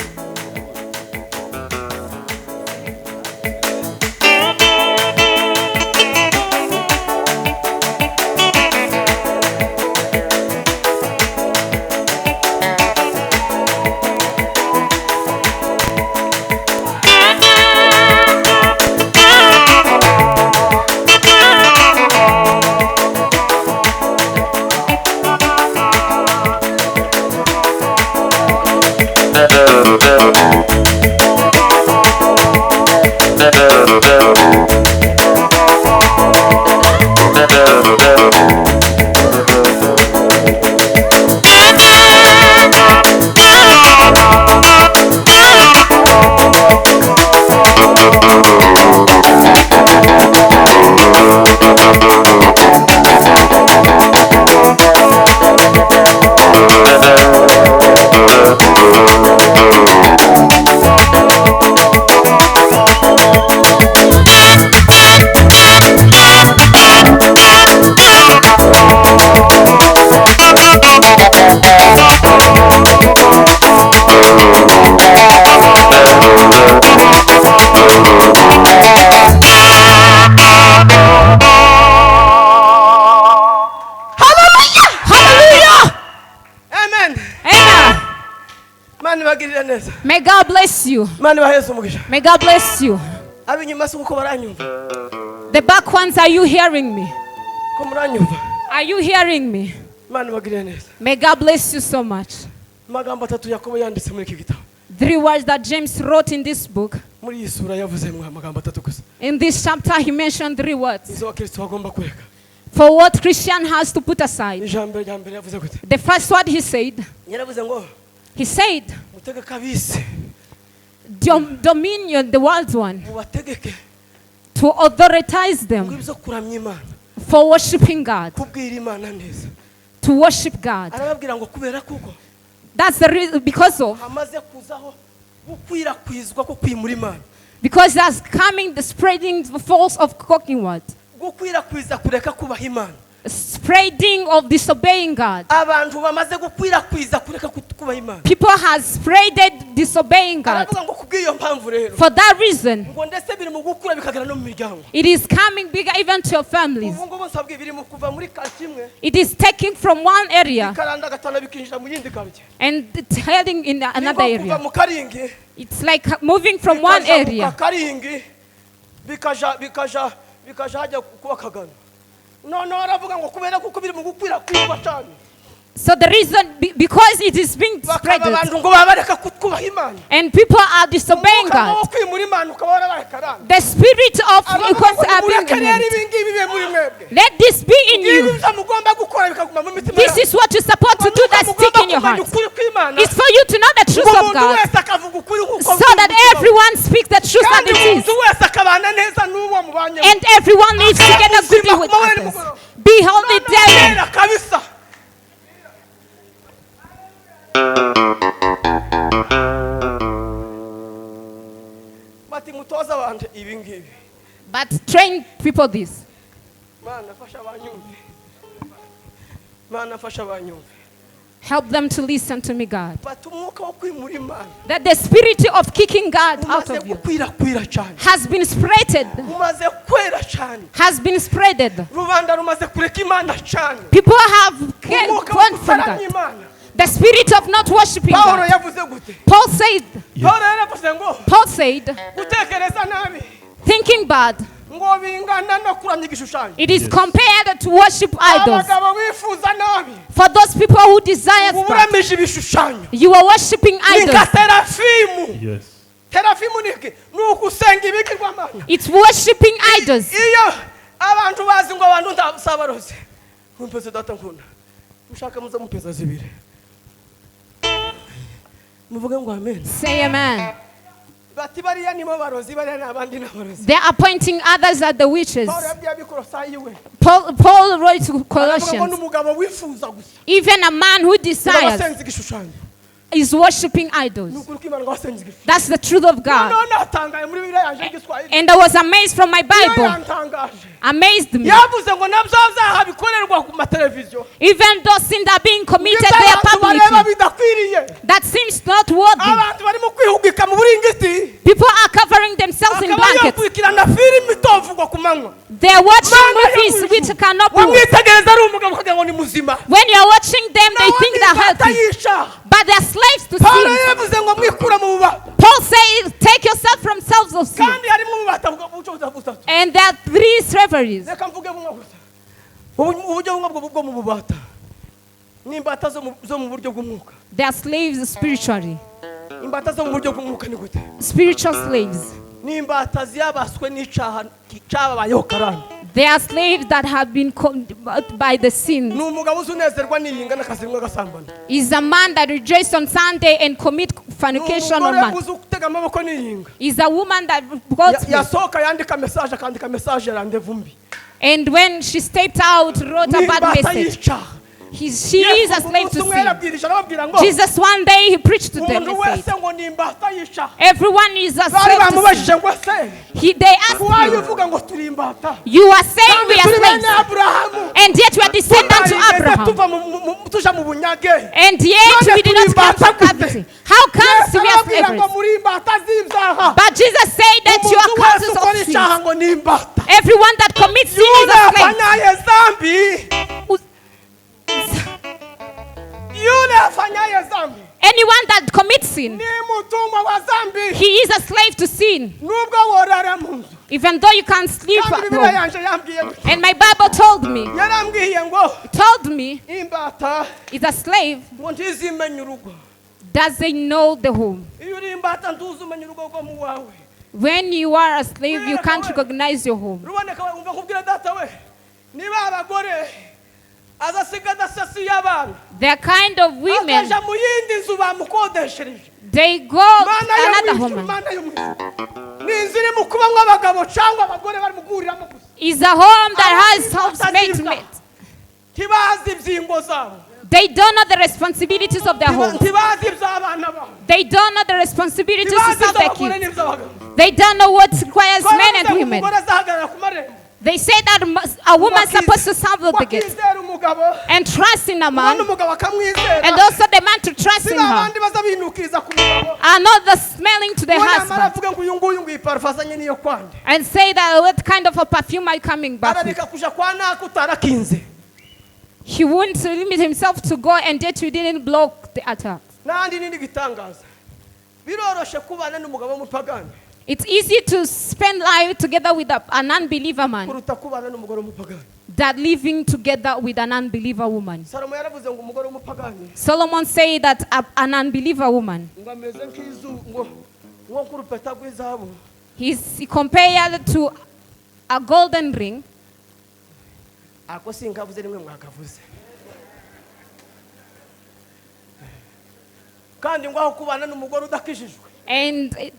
Hallelujah! Amen. Amen. Imana ibagirire neza. May God bless you. Imana ibaheze umugisha. May God bless you. Ab'inyuma si uko baranyumva? The back ones, are you hearing me? Ko muranyumva? Are you hearing me? Imana ibagirire neza. May God bless you so much. Amagambo atatu Yakobo yanditse muri iki gitabo. Three words that James wrote in this book. Muri iyi sura yavuzemo amagambo atatu gusa. In this chapter, he mentioned three words. Izo abakristo bagomba kureka. For what Christian has to put aside. Ijambo rya mbere yavuze gute? The first word he said, Yaravuze ngo he said, mutegeke ab'isi, Dominion, the world's one, mubategeke to authorize ngo them ibyo kuramya Imana, for worshiping God, kubwira Imana neza. To worship God. Arababwira ngo kubera kuko That's the reason, because of, hamaze kuzaho gukwirakwizwa ko kwimura Imana, because that's coming the spreading the force of cooking word, gukwirakwiza kureka kubaha Imana. Spreading of disobeying God. Abantu bamaze gukwirakwiza kureka kubaha Imana. People has spreaded disobeying God. Aravuga ngo kubw'iyo mpamvu rero, For that reason, ngo ndetse biri mu gukura bikagera no mu miryango. It is coming bigger even to your families. Ubu ngubu nsabwe biri mu kuva muri karitsiye imwe, It is taking from one area bikaranda gatanu bikinjira mu yindi karitsiye. And it's heading in Ni another nko kuva area. mu Karingi, It's like moving from one bikaja mu area. Karingi, bikaja hajya kuba Kagano. Noneho aravuga ngo kubera kuko biri mu gukwirakwizwa cyane, So the reason, because it is being bakaba spreaded abantu ngo baba bareka kubaha Imana, and people are disobeying umwuka wo God. kwimura Imana ukaba warabaye karande. The spirit of Aravuga because ngo are being nimureke rero removed. ibi ngibi bibe muri mwebwe. Let this be in Ngibi you. ibyo mugomba gukora bikaguma mu mitima This yanyu. is what you're supposed to do Nuko that mugomba stick in your kumenya heart. ukuri kw'Imana, It's for you to know the truth ngo of umuntu God wese akavuga ukuri nk'uko so biri that mu mutima we. everyone speaks the truth as Kandi it is. umuntu wese akabana neza n'uwo mubanye. And everyone lives together goodly with others. Be healthy daily. Kera kabisa. Bati mutoza abantu ibi ngibi. But train people this. Mana fasha abanyumve, Mana fasha abanyumve. Help them to listen to me, God. Bati umwuka wo kwimura Imana That the spirit of kicking God out umaze of you gukwirakwira cyane, has been spreaded. Umaze kwera cyane. Has been spreaded. Rubanda rumaze kureka Imana cyane. People have Umwuka wo gone from kutaramya God. Imana. The spirit of not worshiping Pawulo God. yavuze gute? Paul said, Pawulo yaravuze ngo Paul said, gutekereza nabi thinking bad, ngo bingana no kuramya igishushanyo. It is compared to worship idols. Abagabo bifuza nabi, For those people who desire ubu bad, uramije ibishushanyo, you are worshiping ni nka idols. Terafimu. Yes. Terafimu ni iki? Ni ugusenga ibigirwamana. It's worshiping idols. Iyo abantu bazi ngo abantu ndasabaroze mumpeze data nkunda mushaka muze mumpeza zibiri muvuge ngo amen. Say amen. Bati bariya nibo barozi, bariya ni abandi n'abarozi. They are pointing others at the witches. Pawulo yabwiye Abikorosayi we, Paul wrote to aravuga ngo Colossians, n'umugabo wifuza gusa even a man who desires abasenze igishushanyo. Is worshiping idols. Ni ukuri kw'Imana ngo abasenze igishushanyo. That's the truth of God. Noneho natangaye muri Bibiliya yanje y'Igiswahili. And I was amazed from my Iyo Bible. yantangaje. Amazed me. Yavuze ngo nabyo byaha bikorerwa ku mateleviziyo, Even those sins that are being committed ibyo there abantu bareba publicly, bidakwiriye, that seems not worthy. Abantu barimo kwihugika mu buringiti, People are covering themselves in akaba blankets. yakurikirana filimi itovugwa ku manywa. They are watching Mana yo movies mu which ijuru. Cannot be watched. Wamwitegereza ari umugabo ukagira ngo ni muzima, When you are watching them, they nawe think they're ni imbata healthy. y'icyaha. But they are slaves to Pawulo sin. yaravuze ngo mwikura mu bubata. Paul says, take yourself from selves of sin. Kandi harimo ububata butatu. And there are three slaveries. Reka mvuge bumwe gusa. Uburyo bumwe bwo mu bubata ni imbata zo mu buryo bw'umwuka. They are slaves spiritually. Imbata zo mu buryo bw'umwuka ni gute? Spiritual slaves. Ni imbata ziyabaswe n'icyaha cyababayeho karande. They are slaves that have been by the sin. Ni umugabo uzi unezerwa n'iyinga n'akazi rimwe agasambana. Is a man that rejoices on Sunday and commit Ni fornication on umugore man. uzi utega amaboko n'iyinga. Is a woman that got Yasohoka yandika message, akandika message ya rendez-vous mbi. And when she stepped out, wrote a Ni bad imbata message. y'icyaha. She is a slave to Umunsi umwe sin. yarabwirije arababwira ngo Jesus, one day, he preached to them umuntu and said, wese ngo ni imbata y'icyaha. everyone is a Bari slave to sin. bamubajije ngo se They asked why him, uvuga ngo turi imbata, you are saying kandi we are turi bene slaves, Aburahamu, and yet we are descendants to tutarigeze Abraham. tuva tuja mu bunyage, And yet none we did turi not come imbata from gute? captivity. How comes Yesu we are arababwira ngo slaves? muri imbata z'ibyaha. But Jesus said that you are Umuntu wese captives ukora of sin. icyaha ngo ni imbata. Everyone that commits sin is Yule a slave. afanyaye zambi, yule afanyaye Afanyaye zambi Anyone that commits sin, ni mutumwa wa zambi. He is a slave to sin. Nubwo worara mu nzu. Even though you can sleep Kandi at Bibiliya home. yanje yambwiye gutya. And my Bible told me, Yarambwiye ngo told me, imbata is a slave ngo ntizimenye urugo. Doesn't know the home. Iyo uri imbata ntuzi umenya urugo rwo mu wawe. When you are a slave, you can't recognize your home. Ruboneka we umva nkubwira data we niba abagore azasiga adasasiye abana The kind of women, akaja mu yindi nzu bamukodeshereje. They go Mana yo another mu ijuru, woman. Mana yo mu ijuru. Ni inzu iri mu kubamwo abagabo cyangwa abagore bari mu guhuriramo gusa. Is a home that has housemates. Ntibazi ibyingo zabo. They don't know the responsibilities of their home. Ntibazi iby'abana babo. They don't know the responsibilities to Ntibazi serve their iby'abagore kids. n'iby'abagabo. They don't know what requires men and Twaravuze ngo women. umugore azahagarara ku marembo. They say that a woman is supposed to serve the gate Wakizera umugabo and trust in a man, ubona umugabo akamwizera. And also the man to trust Si in her. babandi baza binukiriza ku mugabo. Are not the smelling to the Ngo namara husband avuge ngo uyu nguyu ngo iyi parufe azanye niyo kwande. And say that what kind of a perfume are you coming back with? Arareka kuja kwa naka utarakinze. He wouldn't limit himself to go, and yet you didn't block the attack. N'ahandi nini gitangaza biroroshe kubana n'umugabo w'umupagani It's easy to spend life together with an unbeliever man kuruta kubana n'umugore w'umupagani. Than living together with an unbeliever woman. Salomo yaravuze ngo umugore w'umupagani Solomon said that an unbeliever woman, ngo ameze nk'izu ngo nko nk'urupeta rw'izahabu he's compared to a golden ring. Ako sinkavuze rimwe mwakavuze kandi ngo aho kubana n'umugore udakijijwe And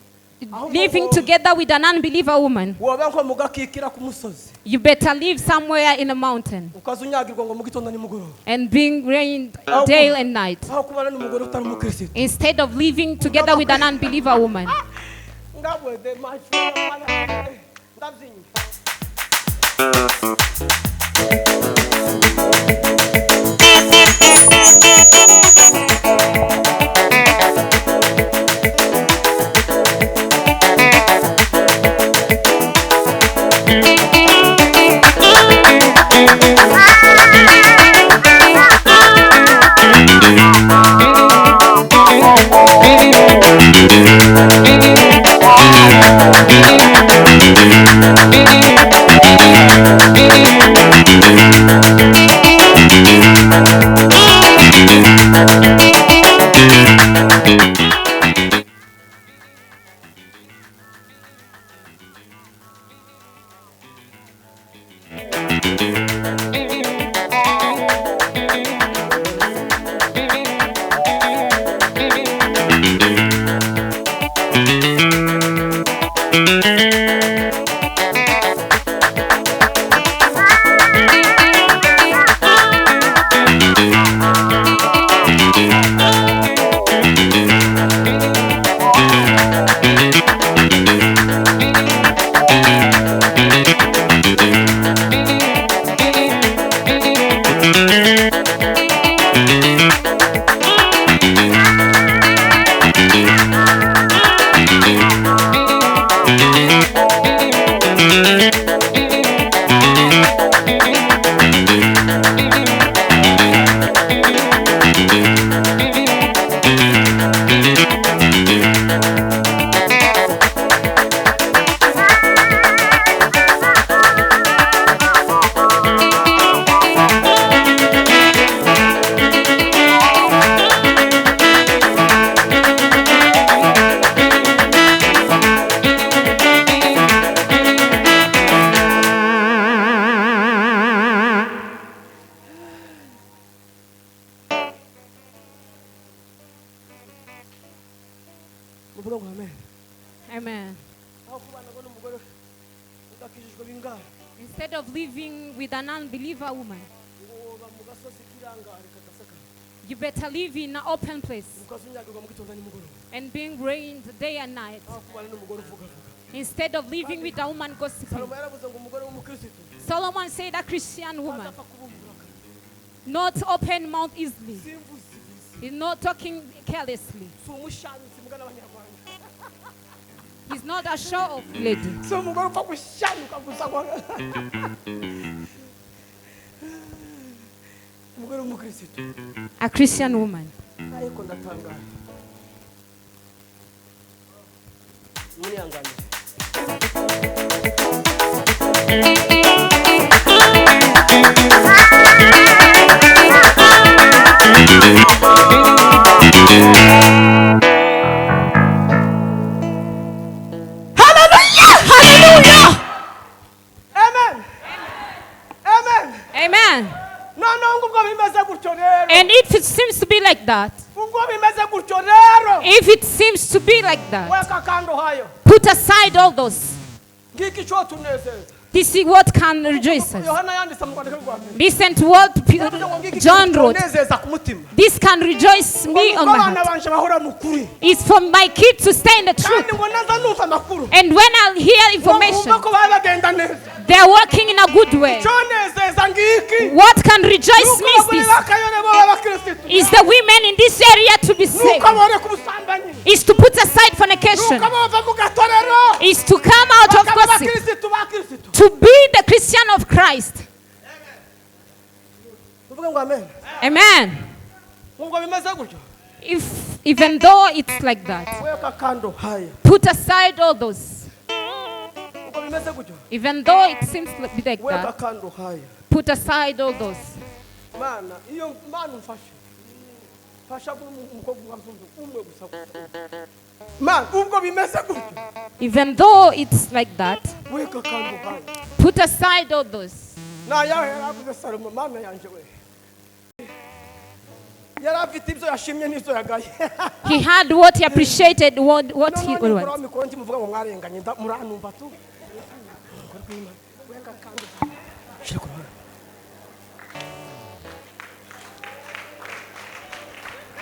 living together with an unbeliever woman, woba nko mugakikira ku musozi you better live somewhere in a mountain ukaza unyagirwa ngo mu gitondo nimugoroba and being rained day and night aho kubana n'umugore utari umukirisitu instead of living together with an unbeliever woman. Ngabwede my friend, ndabyinnye. Muvuga ngo amen. Amen. Aho kubana ngo n'umugore udakijijwe bingahe Instead of living with an unbeliever woman, ngo woba mu gasozi k'irangare kadasakaye you better live in an open place ukaza unyagirwa mu gitondo nimugoroba and being rained day and night aho kubana n'umugore uvugavuga. Instead of living with a woman gossiping. Salomo yaravuze ngo umugore w'umukirisitu Solomon said a Christian woman, azapfa kubumbura akanwa not open mouth easily, simvuze he's not talking carelessly. Si umushanutsi mbwa n'abanyarwanda. He's not a show-off lady. Si umugore upfa gushyanuka gusa ngo umugore w'umukirisitu A Christian woman. Ariko ndatangara muriyanganire. Hallelujah! Amen, amen. Amen. Noneho ngo ubwo bimeze gutyo rero, And if it seems to be like that, ubwo bimeze gutyo rero, if it seems to be like that, weka kando hayo. Put aside all those. Ngiki cyo tunezeza. This is what can rejoice us. Yohana yanditse mu rwandiko rwa mbere. Listen to what Yaravuze ngo ngiki John wrote. kinezeza ku mutima. This can rejoice Ngo me nuko on my abana heart. banje bahora mu kuri, It's for my kids to stay in the truth. kandi ngo naza numva amakuru, And when I'll hear ngo information, nkumva ko baba bagenda neza. they're working in a good way. Icyonezeza ngiki What can rejoice nuko me is abagore this. b'akayore bo b'abakirisitu, Is the women in this area to be saved. nuko boreka ubusambanyi, Is to put aside fornication. nuko bava mu gatorero Is to come out of bakaba gossip. abakirisitu ba kirisitu. To be the Christian of Christ. Tuvuge ngo amen. Amen. Ubwo bimeze gutyo, If even though it's like that, weka kando haya. Put aside all those. Ubwo bimeze gutyo, Even though it seems like weka that, kando haya. Put aside all those. Mana, iyo Mana umfashe, fasha umukobwa umwe gusa. Mana, ubwo bimeze gutyo, Even though it's like that, weka kando haya. Put aside all those. Na yawe yaravuze Salomo, Mana yanje we, yari afite ibyo yashimye n'ibyo yagaye. He had what he appreciated, what he Noneho was. nikuraho mikoro ntimuvuga ngo mwarenganye, muranumva tu. Weka kando haya. Shira ku ruhande.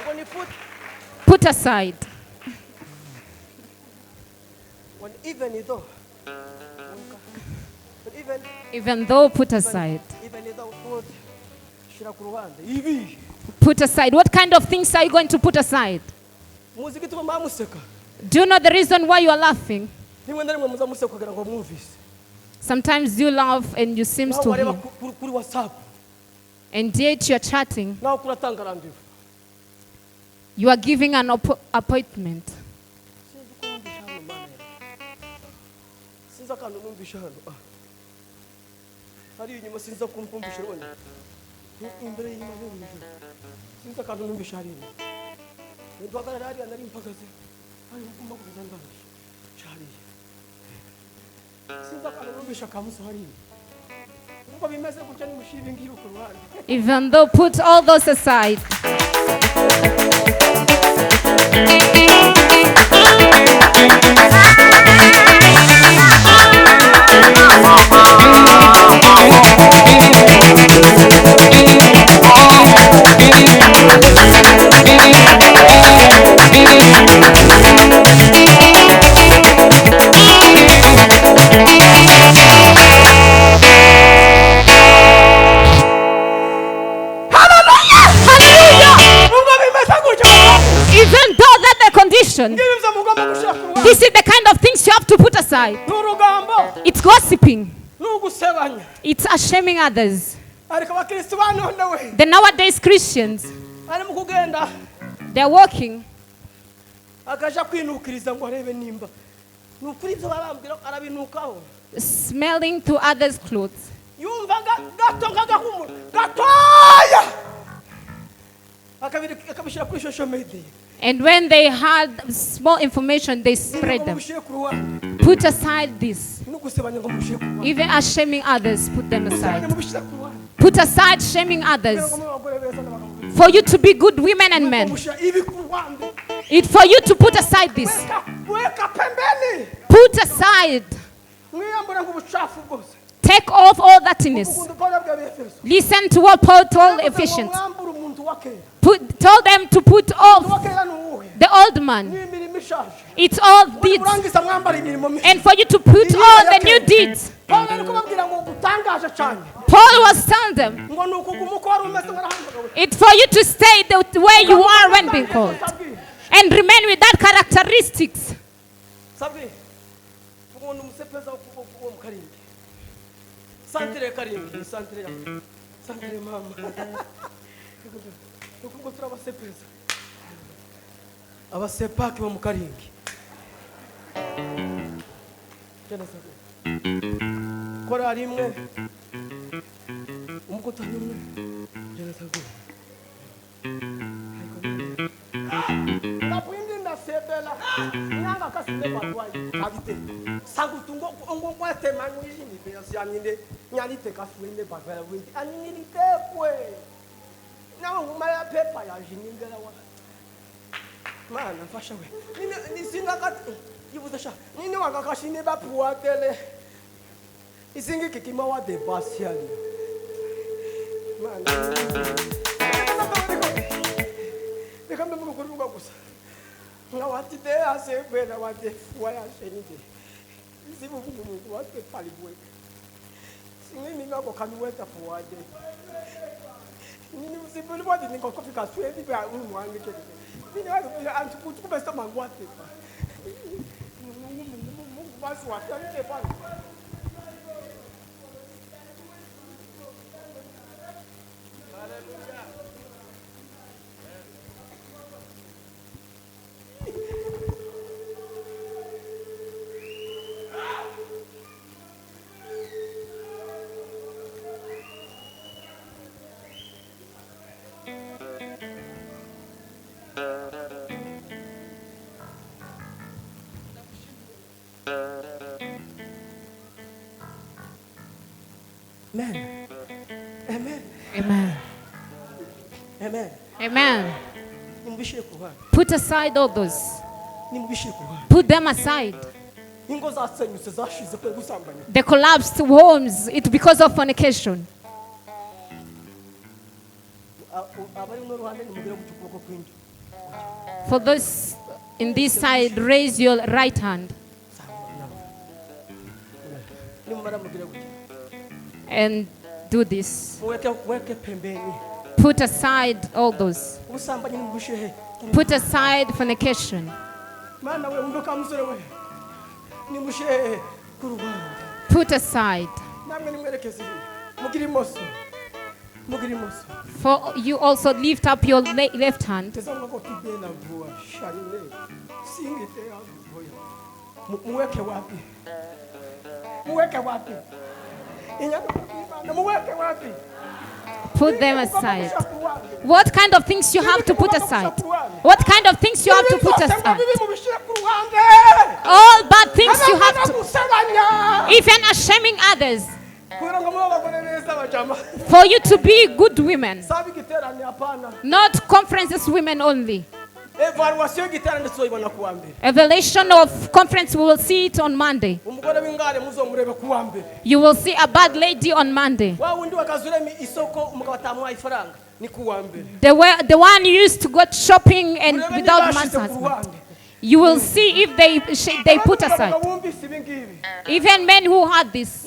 Ngo ni put. Put aside. When even though, when even, Even though put aside. Even though put, shira ku ruhande. Ibi. Put aside. What kind of things are you going to put aside? Muzi igituma mwamuseka? Do you know the reason why you are laughing? Rimwe na rimwe muza museka kugira ngo mwumvise. Sometimes you laugh and you seem Naho to wareba hear. kuri WhatsApp, And yet you are chatting. naho kuratanga rendez-vous. You are giving an appointment. Sinzi uko numvishe hano, Mana yanjye. Sinzi akantu numvishe hano. Ah. Hariya inyuma sinzi uko numvishe rwose. Imbere y'Imana yo mu ijuru. Sinzi akantu numvishe hariya inyuma. Mpagarara hariya nari mpagaze. Hari ugomba kuza ndangije. Hariya. Sinzi akantu numvishe akamuso hariya. Ubwo bimeze gutya nimushyire ibi ngibi ku ruhande. Even though put all those aside. Even though that the condition, this is the kind of things you have to put aside. It's gossiping. It's shaming others. The nowadays Christians, they're walking. Smelling to others' clothes. And when they had small information, they spread them. Put aside this. Even as shaming others, put them aside. Put aside shaming others. For you to be good women and men. It's for you to put aside this. Put aside. Take off all dirtiness. Listen to what Paul told Ephesians. Told them to put off the old man. It's all deeds. And for you to put all the new deeds. Paul was telling them, it's for you to stay the way you are when being called. And remain with that characteristics. Abasepaki bo mu Karingi. Korali imwe, umukotanyi umwe, jenoside. Ndasebela nyanga kasile batwai abite sangutungo ngo kwate mangu ni be yaninde nyalite kasuende batwai windi aninilite kwe na ngumala pepa ya jiningela wa mana mfasha we ni singa kat yibuza nini wanga kashine bapuatele isingi kikima wa de basiali mana reka mbe kuruga gusa ngawati de asebela wate waya shenide isibubu wate palibwe singi ngako kanuweta fuade nini usibuli wadi ngokofika swebi ba unwange ke nini wazi antu kube mangwate pa basi wate pa. Amen. Amen. Amen. Amen. Amen. Put aside all those. Put them aside. The collapsed homes, it's because of fornication. For those in this side, raise your right hand. And do this. Put aside all those. Put aside fornication. Put aside. For you also lift up your left hand. Put them aside. What kind of things you have to put aside? What kind of things you have to put aside? All bad things you have to. Even shaming others. For you to be good women. Not conferences women only. Evaluation of conference, we will see it on Monday. You will see a bad lady on Monday. The one used to go shopping and without man's husband. You will see if they put aside. Even men who had this.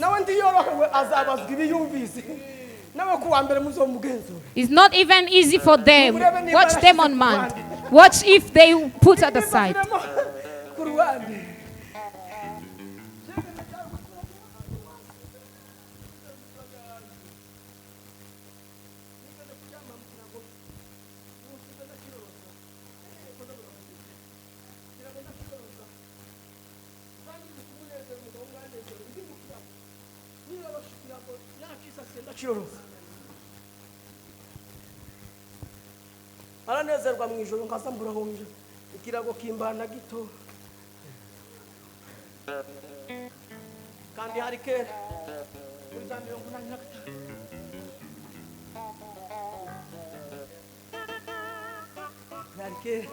It's not even easy for them. Watch them on Monday. Watch if they put at the side. Aranezerwa mu ijoro nkaza mburahombye ikirago kimbana gito kandi hari kera muri za 85 hari kera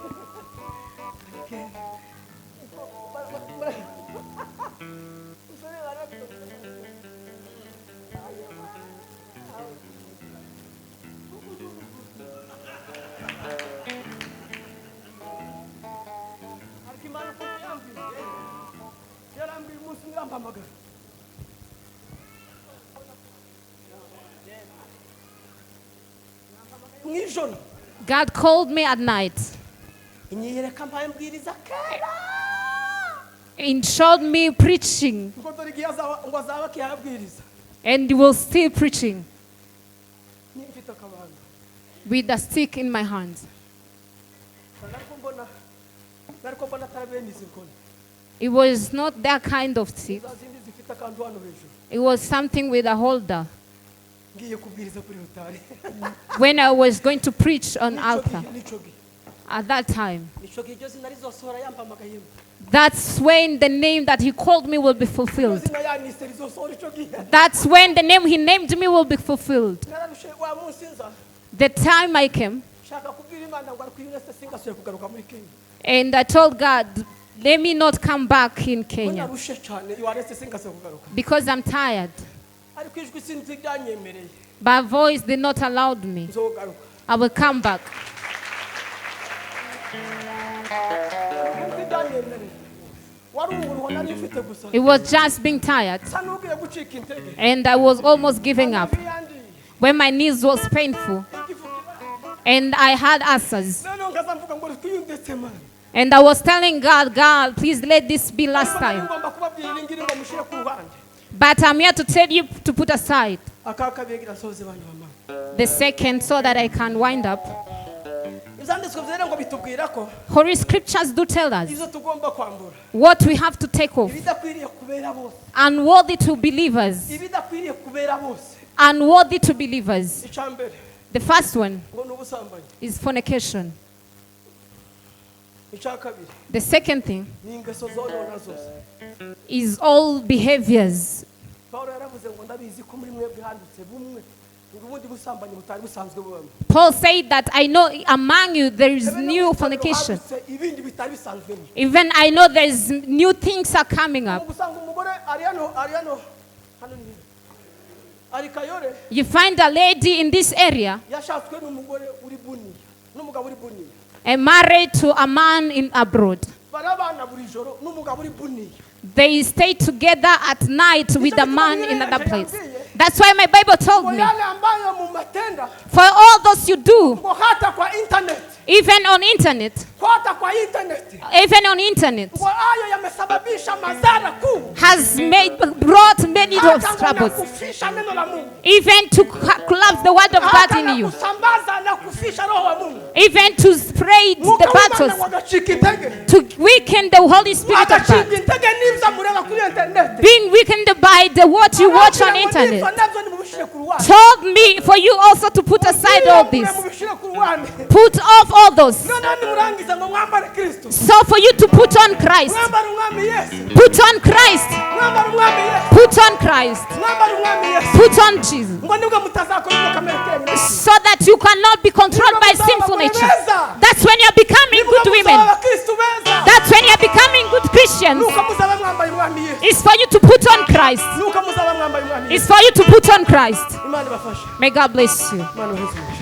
God called me at night and showed me preaching, and was still preaching with a stick in my hand. Ariko mbona atari bene izi nkoni. It was not that kind of stick. Za zindi zifite akantu hano hejuru. It was something with a holder. Ngiye kubwiriza kuri rotari. When I was going to preach on Nico altar gihe, nico gihe, at that time, nico gihe iryo zina rizosohora yampamagayemo. That's when the name that he called me will be Iryo fulfilled. zina yanise rizosohora ico gihe. That's when the name he named me will be fulfilled. Nararushe wa munsi nza The time I came, shaka kubwira Imana ngo ariko uyu singasubire kugaruka muri Kenya. And I told God, let me not come back in Ko Kenya narushe cyane iwaretse singasubire kugaruka. Because I'm tired. Ariko ijwi sinzi ryanyemereye. But voice did not allow me. Nzogaruka. I will come back. Sinzi ryanyemereye. Wari umuruho nari mfite gusa. It was just being tired. Nsa n'ugiye gucika intege. And I was almost giving up. Amavi yandiye. When my knees was painful Igifu kiba. and I had ulcers. Noneho nkaza mvuga ngo twiyundetse Mana. And I was telling God, "God, please let this be last Ariko nari time." ngomba kubabwira iri ngiri ngo mushyire ku ruhande. But I'm here to tell you to put aside Aka kabiri nsoze bana bamama. the second so that I can wind up. Ibyanditswe byera ngo bitubwira ko Holy Scriptures do tell us izo tugomba kwambura. What we have to take off. Ibidakwiriye kubera bose. Unworthy to believers. Ibidakwiriye kubera bose. Unworthy to believers. Icya mbere The first one ngo ni ubusambanyi. Is fornication. Icya kabiri The second thing ni ingeso zonona zose. Is all behaviors. Pawulo yaravuze ngo ndabizi ko muri mwebwe handutse bumwe ngo ubundi busambanyi butari busanzwe bubamo. Paul said that I know among you there is Ebe no new mu itorero fornication. hadutse ibindi bitari bisanzwemo. Even I know there is new things are coming up. Usanga umugore ari hano hano ni ari Kayore. You find a lady in this area Yashatswe n'umugore uri Buniya n'umugabo uri Buniya. And married to a man in abroad. Barabana buri joro n'umugabo uri Buniya. They stay together at night with a man in another place. That's why my Bible told Ngo me, yale ambayo mumatenda for all those you do, ngo hata kwa internet, even on internet, hata kwa internet, even on internet, ngo hayo yamesababisha madhara kuu has made brought many of hata ngo na troubles, kufisha neno la Mungu, even to collapse the word of God hata in na you, kusambaza na kufisha roho wa Mungu. Even to spread the Mwuka w'Imana battles, ngo agacika intege, to weaken the Holy Spirit of agacika God, intege n'ibyo mureba kuri internet. Being weakened by the what you watch on Arababwira ngo internet. n'ibyo nabyo nimubishyire ku ruhande. Told me for you also to put aside all this. Mubishyire ku ruhande. Put off all those. Noneho nimurangiza ngo mwambare Kristo. So for you to put on Christ. Mwambare umwami Yesu. Put on Christ. Mwambare umwami Yesu. Put on Christ. Mwambare umwami Yesu. Put on Jesus. Ngo nibwo mutazakora ibyo kamere kenyu. So that you cannot be controlled by sinful nature. That's when you're becoming Nibwo good muzaba women. abakristo beza. That's when you're becoming good Christians. Nuko muzaba mwambaye umwami Yesu. It's for you to put on Christ. Nuko muzaba mwambaye umwami It's Yesu. for you to put on Christ. Imana ibafashe. May God bless you. Imana ibaheze umugisha.